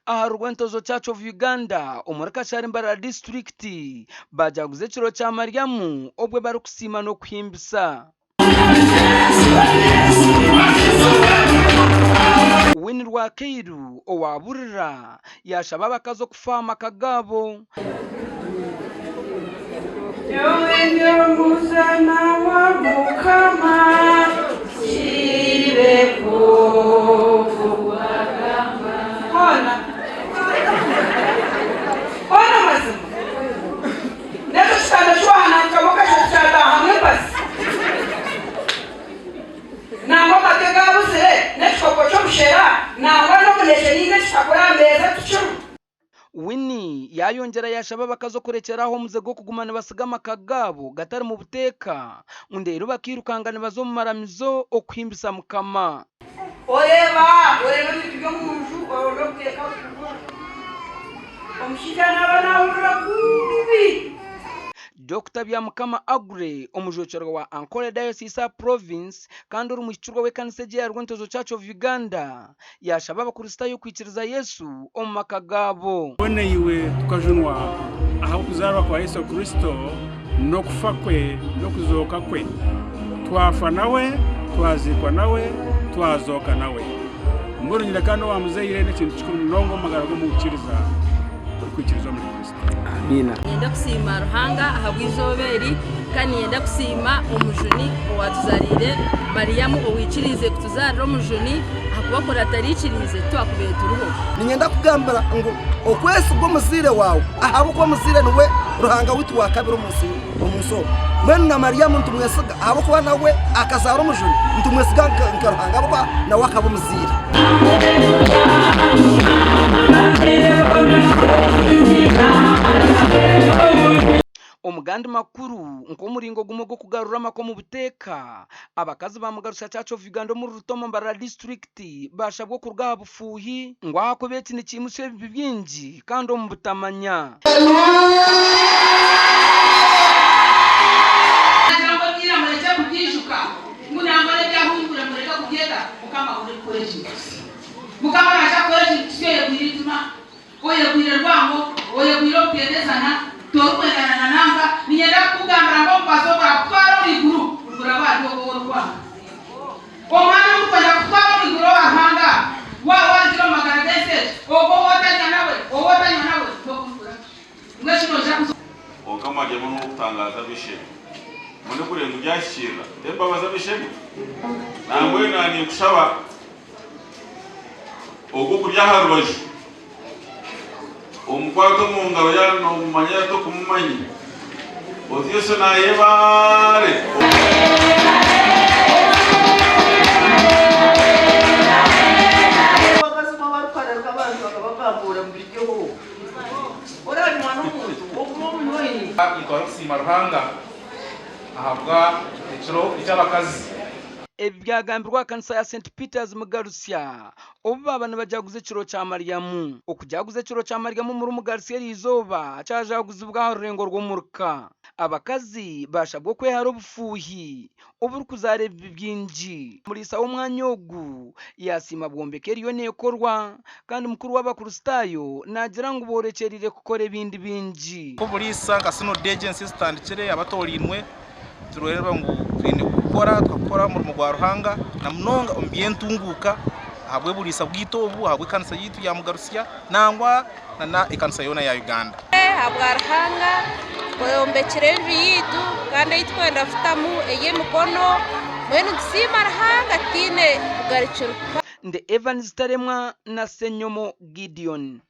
Aha Rwentozo Church of Uganda omuri Kashari Mbarara disiturikiti baajaguza ekiro kya Mariamu obwe barikusiima n'okuhimbisa. Winnie Rwakairu owa Burira yaashaba abakazi okufa aha maka gaabo. Nyowe ndi omuzana wa Mukama, kibe nk'oku wagamba. Hoona, hoona mazima, n'ekyo kitanda eki wahananikamu okashusha kyataahamu embazi, nangwa amate gabuzire, n'ekikopo ky'obushera, nangwa n'omunekye nainga ekitakuri aha meeza tikiriho. Winnie yaayongyera yaashaba abakazi okurekyera aho omuze gw'okuguma nibatsiga amaka gaabo gatari mu buteeka ngu ndeeru bakairukanga nibaza omu maramizo okuhimbisa Mukama. Oreeba oreeba ebintu by'omu nju oronda obuteeka bukubura. Omushaija naaba naahurira kubi. Dokita Byamukama Aggrey, omujwekyerwa wa Ankole Diocese Province kandi ori muhikirwa w'ekanisa egi eya Rwentozo Church of Uganda, yaashaba Abakristaayo kwikiriza Yesu omu maka gaabo. Twena iwe tukajunwa ahabw'okuzaarwa kwa Yesu Kristo n'okufa kwe n'okuzooka kwe. Twafa nawe, twaziikwa nawe, twazooka nawe. Mbwenu nyina kandi owa muzaire n'ekintu kikuru munonga omu magara g'omwikiriza orikwikiriza omuri Kristo. Amiina. Niinyenda kusiima Ruhanga ahabw'eizooba eri, kandi niinyenda kusiima Omujuni owaatuzaariire Mariamu owaikiriize kutuzaarira Omujuni, ahakuba kuri ataraikiriize titwakubaire turiho. Niinyenda kugambira ngu okwesiga omuzaire waawe ahabw'okuba omuzaire niwe Ruhanga waitu wa kabiri omu nsi omu nsi omu. Mbwenu na Mariamu nitumwesiga ahabw'okuba nawe akazaara omujuni, nitumwesiga nka nka Ruhanga ahabw'okuba nawe akaba omuzaire. Omu gandi makuru, nk'omuringo gumwe gw'okugarura amaka omu buteeka, abakazi ba Mugarusha Church of Uganda omuri Rutomo Mbarara disiturikiti baashabwa okuruga aha bufuuhi ngu ahakuba eki nikiimutsya ebibi bingi kandi omu butamanya. Naagira ngu eby'ira murekye kubyijuka, ngu nangwa n'ebyahungwire mureke kubyeta, Mukama ahurire kukora ekintu kisya. Mukama naija kukora ekintu kisya oyegwire eitima, oyegwire rwango, oyegwire obutendezana, torikwendana na nanka. Niinyenda kukugambira ngu omubazi ogurakutwara omu iguru guraba ahari ogwo ou orikwanga. Omwana ogurikwenda kukutwara omu iguru owa Ruhanga, waaba warugire omu magara g'ensi egi, ogwo ou otarya nawe, ou otanywa nawe, tokurikura. Mbwenu shi noija kuza. Kwonka Mariamu n'ow'okutangaaza ab'eishe-emwe. Mbwenu okureeba ngu byahikiirira, t'embabazi ab'eishe-emwe? Nambwenu naanye ninkushaba ogwo okuri aha rubaju, omukwate omu ngaro yaaba noomumanya yaaba tokumumanya, oti Yesu naayebaare! Abakazi bo abarikuhararika abantu bakabagambuura mubiryeho. Oranywa n'omuntu oguma omunywaine. Nitwara okusiima Ruhanga ahabwa ekiro eky'abakazi. Ebi byagambirwe aha kanisa ya St Peters Mugarusya obu baaba nibajaguza ekiro kya Mariamu. Okujaguza ekiro kya Mariamu omuri Mugarusya eriizooba kyajaguzibwa aha rurengo rw'omuruka. Abakazi baashabwa okwehara obufuuhi oburikuzaara ebibi bingi. Omuriisa w'omwanya ogu yaasiima bwombeka eriyo neekorwa kandi mukuru w'Abakristaayo naagira ngu boorekyereire kukora ebindi bingi. Nk'oburiisa nka Synod Agency ezitandikire abatoorainwe nitureeba ngu twine kukora tukakora omurimo gwa Ruhanga na munonga omu by'entunguuka ahabw'oburiisa bwaitu obu, ahabw'ekanisa yaitu ya Mugarusya nangwa na n'ekanisa yoona ya Uganda. Ahabwa Ruhanga oyombekire enju yaitu kandi ei turikwenda kutamu ey'emikono mbwenu nitusiima Ruhanga tutaine bugarukiro. Ndi Evans Taremwa na Ssenyomo Gideon.